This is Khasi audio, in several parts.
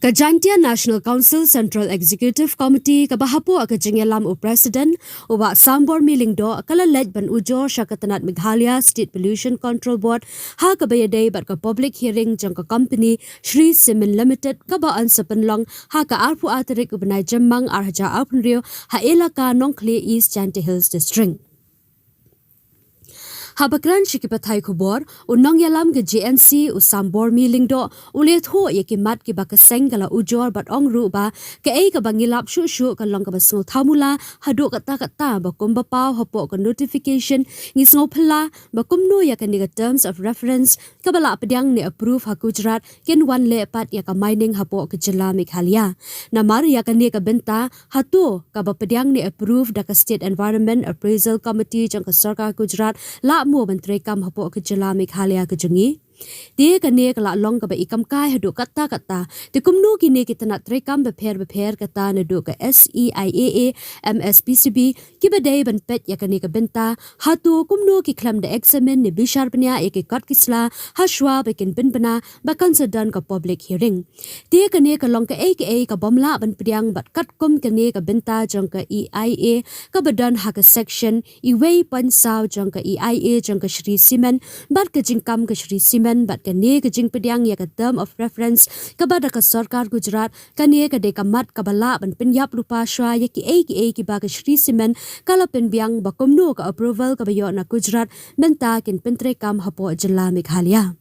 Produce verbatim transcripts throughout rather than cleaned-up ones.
Ka Jaintia National Council Central Executive Committee kaba hapoh ka jingïalam u President u Bah Sambormi Lyngdoh ka la leit ban ujor sha ka tnat Meghalaya State Pollution Control Board ha kaba ïadei bad ka public hearing jong ka company Shree Cement Limited kaba yn sa pynlong ha ka arphew ar tarik u bnai Jymmang ar hajar arphew hynriew ha elaka Nongkhlieh, East Jaintia Hills District. Haba kren sha ki pathai khubor, u nongïalam ka J N C u Sambormi Lyngdoh u la ïathuh ïa ki mat kiba ka seng ka la ujor bad ong ruh ba kaei kaba ngi lap shuh shuh ka long kaba sngewthuh mula haduh katta katta ba kumba paw hapoh ka notification ngi sngewphylla ba kumno ïa kane ka terms of reference kaba la pdiang ne approve ha Gujarat kin wan leh pat ïa ka mining hapoh ka jylla Meghalaya. Namar ïa kane ka bynta hato kaba pdiang ne approve da ka State Environment Appraisal Committee jong ka sorkar Gujarat la mo ban treikam hapoh ka jylla Meghalaya ka jong ngi. Te kane ka la long kaba i kam kai haduh katta katta. Te kumno kine ki tnat treikam bapher bapher kata naduh ka S E I A A, M S P C B, kiba dei ban peit ïa kane ka bynta, hato kumno ki khlem da examine ne bishar bniah ïa ki kot ki sla ha shuwa ba kin pynbna ba kan sa don ka public hearing. Te kane ka long kaei kaei kabym lah ban pdiang bad katkum kane ka bynta jong ka E I A kaba don ha ka section uwei point saw jong ka E I A jong ka Shree Cement bad ka jingkam ka Shree Cement bad kane ka jingpdiang ïa ka term of reference kaba da ka sorkar Gujarat. Kane ka dei ka mat kaba lah ban pynïap lypa shuwa ïa kiei kiei kiba ka Shree Cement ka la pynbiang ba kumno ka approval kaba ïoh na Gujarat mynta kin pyntreikam hapoh jylla Meghalaya.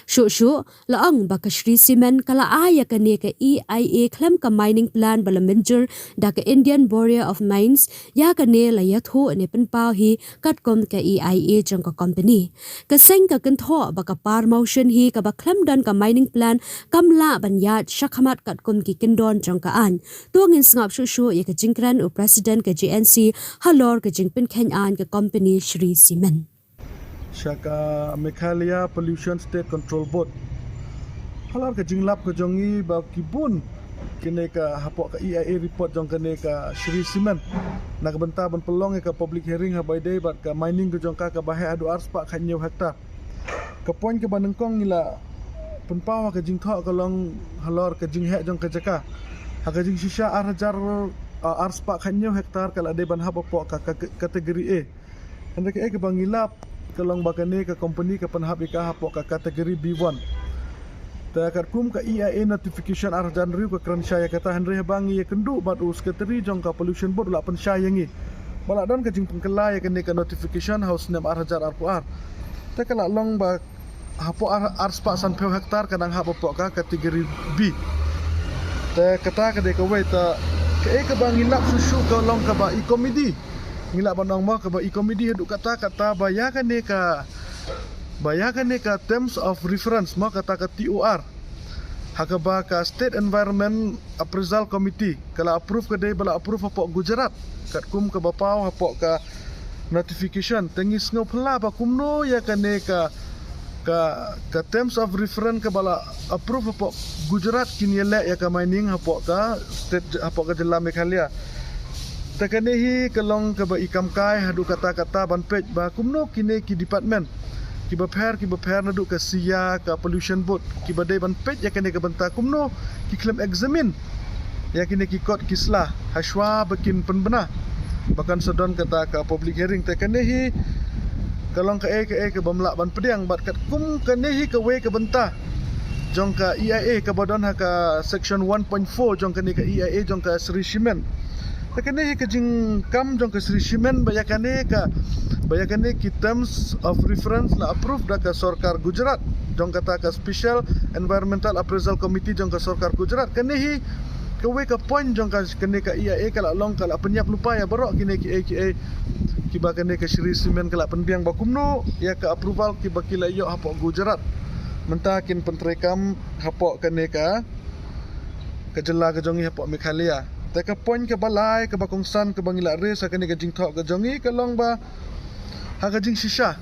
Shuh shuh la ong ba ka Shree Cement ka la ai ïa kane ka E I A khlem ka mining plan ba la mynjur da ka Indian Bureau of Mines. Ïa kane la ïathuh ne pynpaw hi katkum ka E I A jong ka company. Ka seng ka kynthoh ba ka par mawshun hi kaba khlem don ka mining plan kam lah ban ïaid shakhmat katkum ki kyndon jong ka aiñ. To ngin sngap shuh shuh ïa ka jingkren u President ka J N C halor ka jingpynkheiñ aiñ ka company Shree Cement. Sha ka Meghalaya Pollution State Control Board. Halor ka jinglap ka jong ngi ba ki bun kine ka hapoh ka E I A report jong kane ka Shree Cement na ka bynta ban pynlong ïa ka public hearing haba ïadei bad ka mining ka jong ka kaba heh haduh arspah khathynñiew hektar. Ka point kaba nyngkong ngi la pynpaw ha ka jingthoh ka long halor ka jingheh jong ka jaka. Ha ka jingshisha ar hajar, ah, arspah khathynñiew hektar ka la dei ban hap hapoh ka, ka, ka category A. Hynrei kaei kaba ngi lap ka long ba kane ka company ka pynhap ïa ka hapoh ka category B one. Te katkum ka E I A notification ar hajar hynriew ka kren shai ïa kata, hynrei haba ngi ïakynduh bad u secretary jong ka Pollution Board u la pynshai ïa ngi ba la don ka jingpynkylla ïa kane ka notification ha u snem ar hajar arphew ar. Te ka la long ba hapoh ar, arspah sanphew hektar ka dang hap hapoh ka category B. Te kata ka dei kawei, te kaei kaba ngi lap shuh shuh ka long kaba i komiti. Ngi lah ban ong mo kaba i komiti haduh katta katta ba ïa kane ka, ba ïa kane ka terms of reference mo kata ka T O R ha kaba ka State Environment Appraisal Committee ka la approve, ka dei ba la approve hapoh Gujarat katkum kaba paw hapoh ka notification. Te ngi sngewphylla ba kumno ïa kane ka, ka, ka terms of reference kaba la approve hapoh Gujarat kin ïaleh ïa ka mining hapoh ka state, hapoh ka jylla Meghalaya. Te kane hi ka long kaba i kam kai haduh katta katta ban peit ba kumno kine ki department kiba pher kiba pher naduh ka SIA, ka Pollution Board, kiba dei ban peit ïa kane ka bynta kumno ki khlem examine ïa kine ki kot ki sla ha shuwa ba kin pynbna ba kan sa don kata ka public hearing. Te kane hi ka long kaei kaei kabym lah ban pdiang bad katkum kane hi kawei ka bynta jong ka E I A kaba don ha ka section one point four jong kane ka E I A jong ka Shree Cement. Te kane hi ka jingkam jong ka Shree Cement ba ïa kane ka, ba ïa kane ki terms of reference la approve da ka sorkar Gujarat jong kata ka Special Environmental Appraisal Committee jong ka sorkar Gujarat. Kane hi kawei ka point jong ka, kane ka E I A ka la long ka la pynïap lypa ïa baroh kine kiei kiei kiba kane ka Shree Cement ka la pynbiang ba kumno ïa ka approval kiba ki la ïoh hapoh Gujarat mynta kin pyntreikam hapoh kane ka, ka jylla ka jong ngi hapoh Meghalaya. Te ka point kaba lai kaba kongsan kaba ngi la raise ha kane ka jingthoh ka jong ngi ka long ba ha ka jingshisha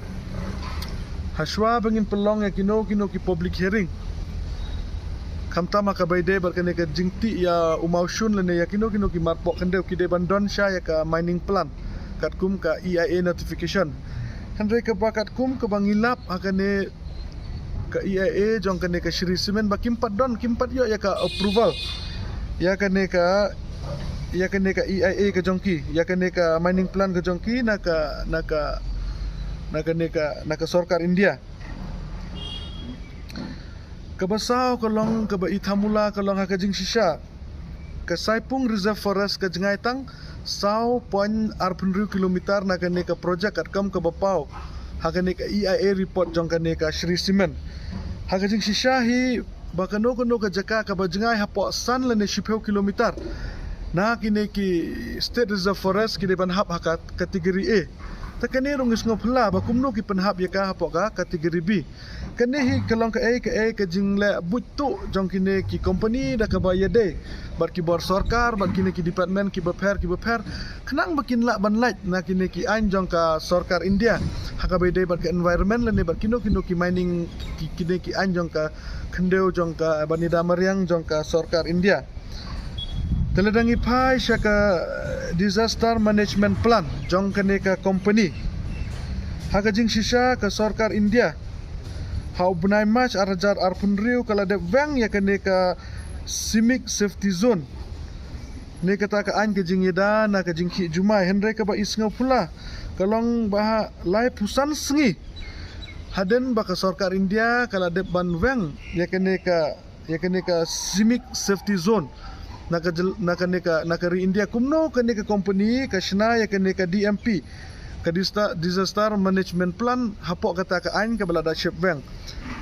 ha shuwa ba ngin pynlong ïa kino kino ki public hearing, khamtam ha kaba ïadei bad kane ka jingtih ïa u mawshun lane ïa kino kino ki marpoh khyndew, ki dei ban don sha ïa ka mining plan katkum ka E I A notification. Hynrei kaba katkum kaba ngi lap ha kane ka E I A jong kane ka Shree Cement ba kim pat don, kim pat ïoh ïa ka approval ïa kane ka, ïa kane ka E I A ka jong ki, ïa kane ka mining plan ka jong ki na ka, na ka, na kane ka, na ka sorkar India. Kaba saw ka long kaba ithamula ka long ha ka jingshisha ka Saipung Reserve Forest ka jngai tang saw point arphew hynriew kilometer na kane ka project katkam kaba paw ha kane ka E I A report jong kane ka Shree Cement. Ha ka jingshisha hi ba kano kano ka jaka kaba jngai hapoh san lane shiphew kilometer na kine ki State Reserve Forest ki dei ban hap ha ka category A. Ta kane ruh ngi sngewphylla ba kumno ki pynhap ïa ka hapoh ka category B. Kane hi ka long kaei kaei ka jingleh buit tuh jong kine ki company da kaba ïadei bad ki bor sorkar, bad kine ki department kiba pher kiba pher, khnang ba kin lah ban lait na kine ki aiñ jong ka sorkar India ha kaba ïadei bad ka environment lane bad kino kino ki mining, ki, kine ki aiñ jong ka khyndew jong ka, bad nida mariang jong ka sorkar India. Te lada ngi phai sha ka Disaster Management Plan jong kane ka company, ha ka jingshisha ka sorkar India ha u bnai March ar hajar arphew hynriew ka la dep weng ïa kane ka Seismic Safety Zone. Ne kata ka aiñ ka jingïada na ka jingkhih jumai, hynrei kaba i sngewphylla ka long ba ha laiphew san sngi hadien ba ka sorkar India ka la dep ban weng ïa kane ka, ïa kane ka Seismic Safety Zone na ka jyl-, na kane ka, na ka ri India, kumno kane ka company ka shna ïa kane ka D M P, ka dista-, Disaster Management Plan, hapoh kata ka aiñ kaba la da shep weng.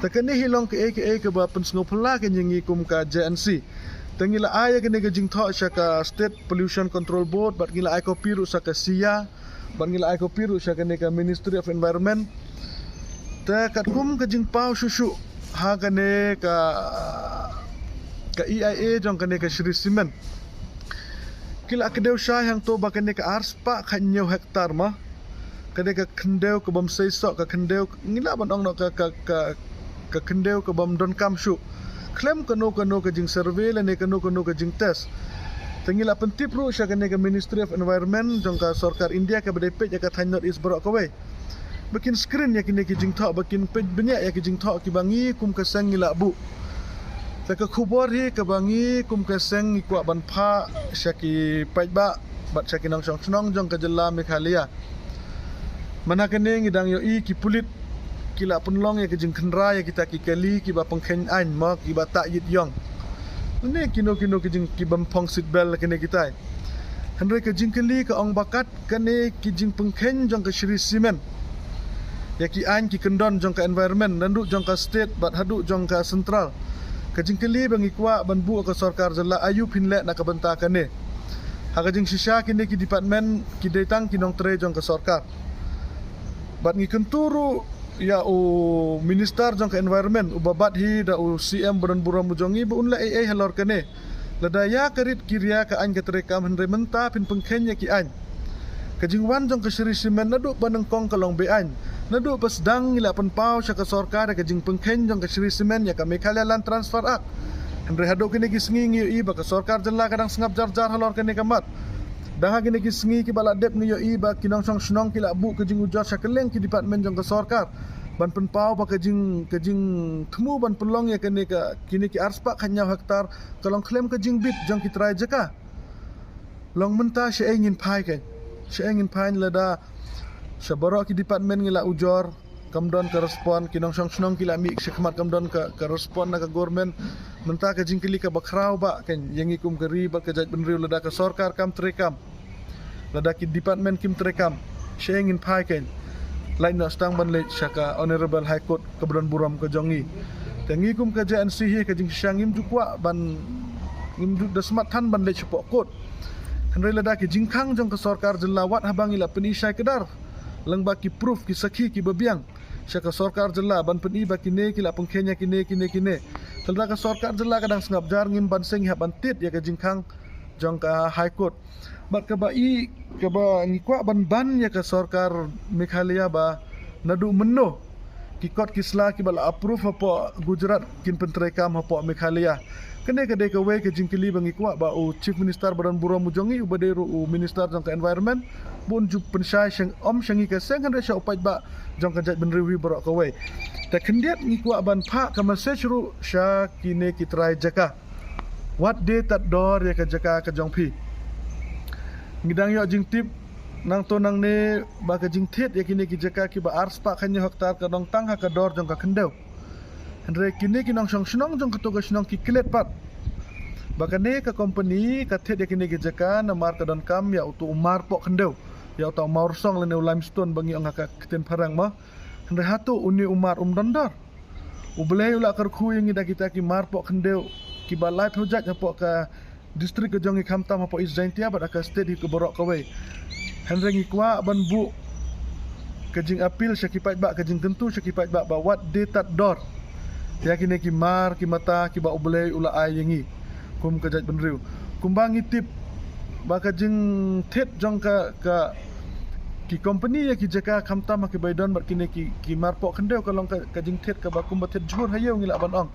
Ta kane hi long kaei kaei kaba pynsngewphylla ka ïa ngi kum ka J N C. Ta ngi la ai ïa kane ka jingthoh sha ka State Pollution Control Board, bad ngi la ai copy ruh sha ka SIA, bad ngi la ai copy ruh sha kane ka Ministry of Environment. Te katkum ka jingpaw shuh shuh ha kane ka, ka E I A jong kane ka Shree Cement, ki la kdew shai hangto ba kane ka arspah khathynñiew hektar ma, kane ka khyndew ka bym seisoh, ka khyndew ngi lah ban ong noh ka, ka, ka, ka khyndew ka bym donkam shuh khlem kano kano ka jingsurvey lane kano kano ka jingtest. Te ngi la pyntip ruh sha kane ka Ministry of Environment jong ka sorkar India kaba dei peit ïa ka thaiñ North East baroh kawei ba kin screen ïa kine ki jingthoh, ba kin peit bniah ïa ki jingthoh kiba ngi kum ka seng ngi la buh. Te ka khubor hi kaba ngi kum ka seng ngi kwah ban phah sha ki paidbah bad sha ki nongshong shnong jong ka jylla Meghalaya. Mynta kane ngi dang ïohi ki pulit ki la pynlong ïa ki jingkhynra ïa kita ki kali kiba pynkheiñ aiñ ma kiba tah ïit ïong, ne kino kino ki jing ki bym phong seat belt kine kitai. Hynrei ka jingkylli ka ong ba kat kane ki jingpynkheiñ jong ka Shree Cement ïa ki aiñ ki kyndon jong ka environment, naduh jong ka state bad haduh jong ka central. Ka jingkylli ba ngi kwah ban buh ka sorkar jylla, aïu phin leh na ka bynta kane? Ha ka jingshisha kine ki department ki dei tang ki nongtrei jong ka sorkar. Bad ngi kyntu ruh ïa u minister jong ka environment uba bat hi da u C M badonburom u jong ngi ba un leh ei ei halor kane. Lada ïa ka rit ki ria ka aiñ ka treikam, hynrei mynta phin pynkheiñ ïa ki aiñ. Ka jingwan jong ka Shree Cement naduh ba nyngkong ka long be-aiñ. Naduh ba sdang ngi la pynpaw sha ka sorkar ïa ka jingpynkheiñ jong ka Shree Cement ïa ka Meghalaya Land Transfer Act. Hynrei haduh kine ki sngi ngi ïohi ba ka sorkar jylla ka dang sngap jar jar halor kane ka mat. Dang ha kine ki sngi kiba la dep ngi ïohi ba ki nongshong shnong ki la buh ka jingujor sha kylleng ki department jong ka sorkar ban pynpaw ba ka jing, ka jingthmu ban pynlong ïa kane ka, kine ki arspah khathynñiew hektar ka long khlem ka jingbit jong ki trai jaka. Long mynta shaei ngin phai keiñ? Shaei ngin phai lada sha baroh ki department ngi la ujor, kam don ka respond, ki nongshong shnong ki la mih sha khmat, kam don ka, ka respond na ka government. Mynta ka jingkylli kaba khraw ba keiñ ïa ngi kum ka ri bad ka jaitbynriew, lada ka sorkar kam treikam, lada ki department kim treikam, shaei ngin phai keiñ? Lait noh sdang ban leit sha ka Honorable High Court kaba donburom ka jong ngi. Te ngi kum ka J N C hi ka jingshisha ngim ju kwah ban, ngim ju da smat than ban leit shapoh court. Hynrei lada ki jingkhang jong ka sorkar jylla wat haba ngi la pyni shai kdar lyngba ki proof, ki sakhi kiba biang sha ka sorkar jylla ban pyni ba kine ki la pynkheiñ ïa kine, kine, kine. Te lada ka sorkar jylla ka dang sngap jar, ngim banse ngi hap ban tied ïa ka jingkhang jong ka High Court. Bad kaba i, kaba ngi kwah ban ban ïa ka sorkar Meghalaya ba naduh mynno ki kot ki sla kiba la approve hapoh Gujarat kin pyntreikam hapoh Meghalaya. Kane ka dei kawei ka jingkylli ba ngi kwah ba u Chief Minister ba don burom u jong ngi, uba dei ruh u Minister jong ka Environment, ba un ju pynshai sha, ym sha ngi ka seng hynrei sha u paidbah jong ka jaitbynriew hi baroh kawei. Te khyndiat ngi kwah ban phah ka message ruh sha kine ki trai jaka. Wat de tad dor ïa ka jaka ka jong phi. Ngi dang ïoh jingtip nangto nangne ba ka jingthied ïa kine ki jaka kiba arspah khañiew hektar ka dang tang ha ka dor jong ka khyndew. Hynrei kine ki nongshong shnong jong kato ka shnong ki klet pat ba kane ka company ka thied ïa kine ki jaka namar ka donkam ïa uto u mar poh khyndew, ïa uto u mawrsong lane u limestone ba ngi ong ha ka ktien phareng mo. Hynrei hato une u mar um don dor? U Blei u la kyrkhu ïa ngi da kita ki mar poh khyndew kiba laiphew jait hapoh ka district ka jong ngi, khamtam hapoh East Jaintia bad ha ka state hi ka baroh kawei. Hynrei ngi kwah ban buh ka jingappeal sha ki paidbah, ka jingkyntu sha ki paidbah ba wat de tad dor ïa kine ki mar ki mata kiba U Blei u la ai ïa ngi kum ka jaitbynriew. Kumba ngi tip ba ka jingthied jong ka, ka ki company ïa ki jaka khamtam ha kiba ïadon bad kine ki, ki mar poh khyndew ka long ka, ka jingthied kaba kumba thied jhur ha ïew ngi lah ban ong.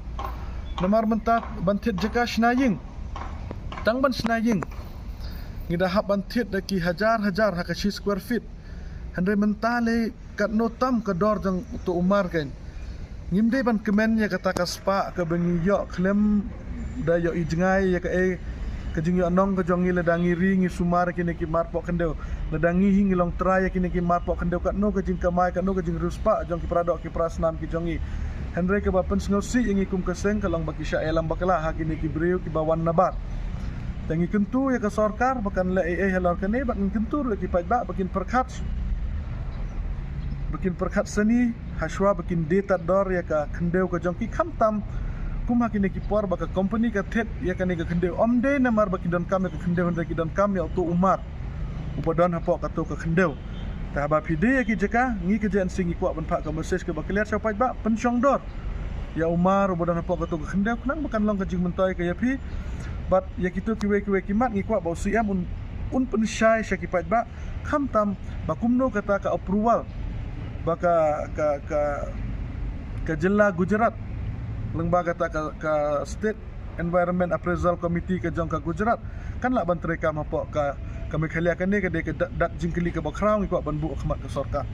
Namar mynta ban thied jaka shna ïing, tang ban shna ïing ngi da hap ban thied da ki hajar hajar ha ka shi square feet. Hynrei mynta lei katno tam ka dor jong uto u mar kein. Ngim dei ban kmen ïa kata ka spah kaba ngi ïoh khlem da ïoh i jngai ïa kaei ka jingïohnong ka jong ngi lada ngi ri ngi sumar ïa kine ki mar poh khyndew. Lada ngi hi ngi long trai ïa kine ki mar poh khyndew, katno ka jingkamai, katno ka jingriewspah jong ki para doh ki para snam ki jong ngi. Hynrei kaba pynsngewsih ïa ngi kum ka seng ka long ba ki shah ïalam bakla ha kine ki briew kiba wan nabar. Te ngi kyntu ïa ka sorkar ba kan leh ei ei halor kane bad ngi kyntu ruh ïa ki paidbah ba kin pyrkhat, ba kin pyrkhat sani hashwa ba kin de tad dor ïa ka khyndew ka jong ki, khamtam kum ha kine ki por ba ka company ka thied ïa kane ka khyndew. Ym dei namar ba ki donkam ïa ka khyndew hynrei ki donkam ïa uto u mar uba don hapoh kato ka khyndew. Te haba phi de ïa ki jaka, ngi ka J N C ngi kwah ban phah ka message kaba clear sha u paidbah, pynshong dor ïa u mar uba don hapoh kato ka khyndew khnang ba kan long ka jingmyntoi ka ïa phi. Bad ïa kito kiwei kiwei ki mat ngi kwah ba u C M un, un pynshai sha ki paidbah khamtam ba kumno kata ka approval ba ka, ka, ka, ka jylla Gujarat lyngba kata ka, ka State Environment Appraisal Committee ka jong ka Gujarat kan lah ban treikam hapoh ka, ka Meghalaya. Kane ka dei ka dak, dak jingkylli kaba khraw ngi kwah ban buh ha khmat ka sorkar.